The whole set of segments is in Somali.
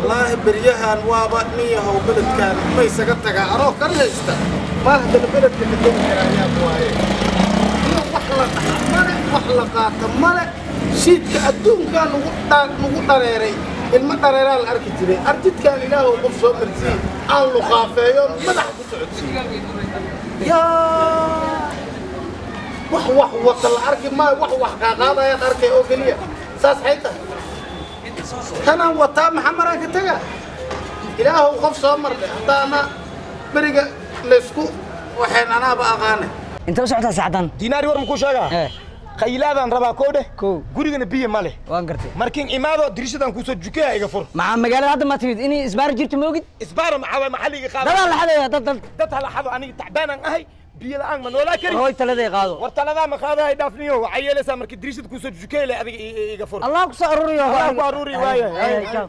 Wallaahi beryahan waaba nin yahow beledkan ma isaga tagaa anoo kan haysta maal haddana beledka ka tegi karaa yaab waaye. Iyo wax la dhaxa male, wax la qaata male, shiidka adduunkaa nagu dhareeray, ilmo dhareeraa la arki jiray. Arjidkaan ilaahow qof soo marsiiy aan luqaafeeyo madaxa ku socodsiiyo. Yaa wax wax wata la arki maayo, wax wax qaaqaadayaan arkay oo keliya. Saas xay tahay tanaan wataa maxaa maraan ka tagaa? Ilaahow qof soo mardhe haddaana beriga laysku waxeen anaaba aqaane. Intee u socotaa saacdan? Dinaari, war makuu sheegaa? Eh. Qaylaadaan rabaa koo dheh. Kow. Gurigana biyo ma leh. Waan gartay. Markiin imaado dirishadan kuusoo jukeya iga fur. Maxaa magaalada hadda ma timid inay isbaar jirto ma ogid? Isbaara maxaa waay maxalliga qaada? Dadaa la xadaya, dad dad. Dad hala xado, aniga tacbaanaan ahay, biyo la'aan ma noolaa kari. Hooy, taladay qaado. War taladaa ma qaadahay, dhaafniyo. Waxaa yeelaysaa markii dirishada kuusoo jukey leh adiga iga fur. Allah ku soo aruuriyo. Allah ku aruuriyo, waaye. Ay, ay, ciao.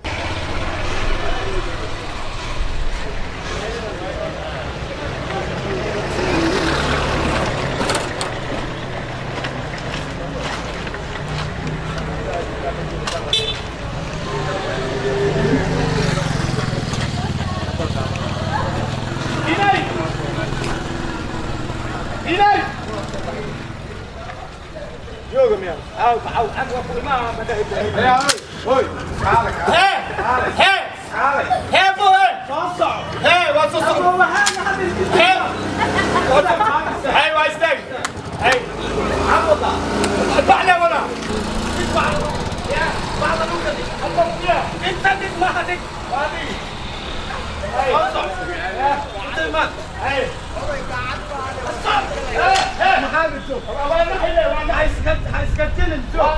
Dinaari, dinaari, jooga miya? Aw aw, ag waa ku imaa ma dhahi. Hoy, kaalay. Hee hee. Kaalay. Hee bo hee. Soo soco. Hee, waa soo soco. Hee hee, waa istaag. Hee, bacna wala. Inta dhig maha dhig. Soo soco. Inta imaan. Maxaa iska jilin joog.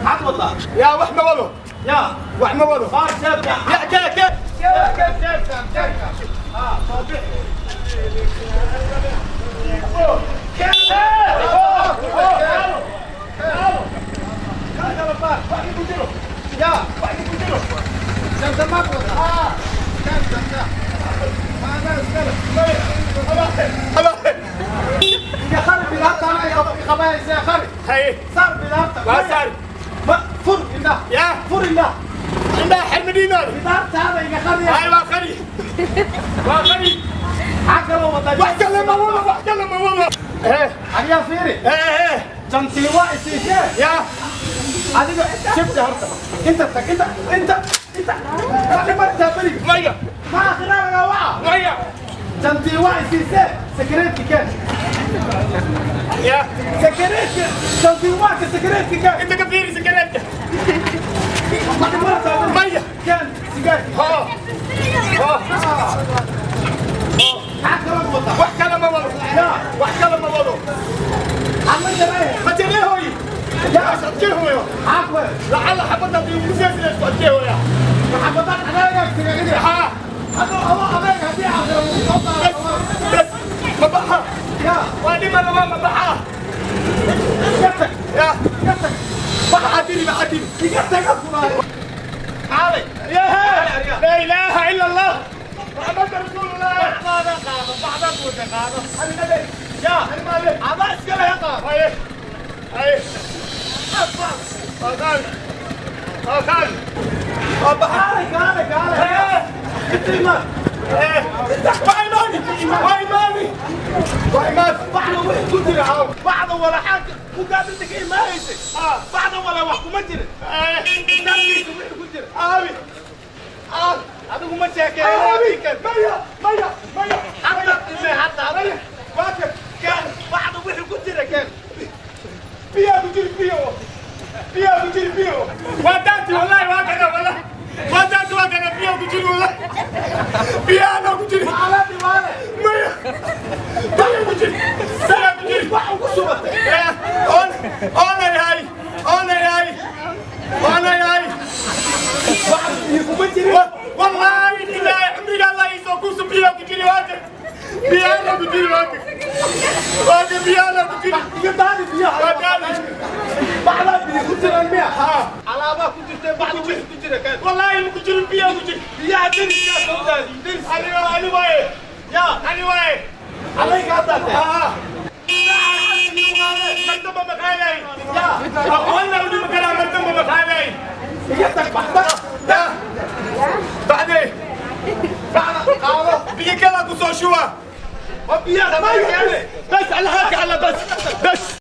Maxaad wadaa? Yaa wax ma wado. Yaa. Wax ma wado. Baar jeebka. Ya kee kee. Jeebka, jeebka, jeebka. Ah, soo bixi. Yaa. Janta maad wadaa? Kan janta. Maadaa iskale. Iga khari bilaabta, anaa iga qabanaysa, khari. Haye. Saar bilaabta. Waa saar. Ma fur indhaha. Yaa. Fur indhaha. Indhaha xirmadiinaada. Bilaabtaada iga khariya. Haye, waa qari, waa qari. Maxaa kaloo wadaa? Wax kale ma wado, wax kale ma wado. Hee. Adigaa fiiri. Hee hee. Jantii waa isiisee. Yaa. Adiga jibta horta. Inta tag, inta, inta, inta. Ma dhimantaa beriga. Maya. Ma akhira lagaa waca. Maya. Jantii waa isiisee. Sakareedki keen. Yaa. Sakareedki, jantii waa ka sakareedki keen. Inta ka fiiri sakareedka. Ma dhimantaa beriga. Maya. Keen sigaarki. Hoo hoo. Maxaa kaloo wadaa? Wax kale ma wado. Yaa. Wax kale ma wado. Ama jaree. Ma jareehoy. Yaa sadkeehoyo. Maxaa ku helay? Lacala xabadda ugu seesina sadkeehoya. Maxabadaad adeegaa tigagidi. Haa. Adoo adoo adeeg haddii akhira lagu soo Bas daaro. Bas, ma baxa. Yaa. Waa dhima rabaa, ma baxa. Iga tag. Yaa. Iga tag. Maxaa tiri, maxaa tiri? Iga tag afuraay. Kaalay. يا لا اله الا الله محمد رسول الله. Qaado, qaado, bacdaad wada qaado. انا نبي. Yaa. انا ما عليه. Adaa iska leh qaado. هاي هاي، اخان اخان. Kaalay, kaalay, kaalay. Inta imaan. وايماني وايماني وايمان. Bacda wixii ku jira caaw. Bacda wala xaag ku gaadinta ka imaanaysay. Bacda wala wax kuma jirin. Darkiisa wixii ku jira. آبي آه. Adigu ma sheekeeyo. آبي، ميا ميا ميا. Hadda imee, hadda adiga. واكب. Keen bacda wixii ku jira keen. بيا بجري بيا بيا بجري بيا وداتي والله واكنا والله وداتي واكنا بيا بجري والله بيا انا بجري. Ala dhibaale. ميا بيا بجري بيا بجري. Wax ugu subatay. انا هاي انا هاي انا هاي. Bacda biyo kuma jirin. والله بالله عمري الله يسوق بيا بجري واكب بيا انا بجري واكب واكب بيا انا بجري. Iga daadi biyaha. وداتي. Bacdaa biyo ku jiraan miya? ها. Alaabaa ku jirtay, bacda wixii ku jira keen. والله بجري بيا بجري. Biyaha deriska soo daadi. Deris. انا انا واي. Yaa. انا واي. Alayga hadda tee. ها. مرتبة مخالي. Yaa. أقول له دي مكان مرتبة مخالي. Iga tag baxda. لا. بس على هاك على بس.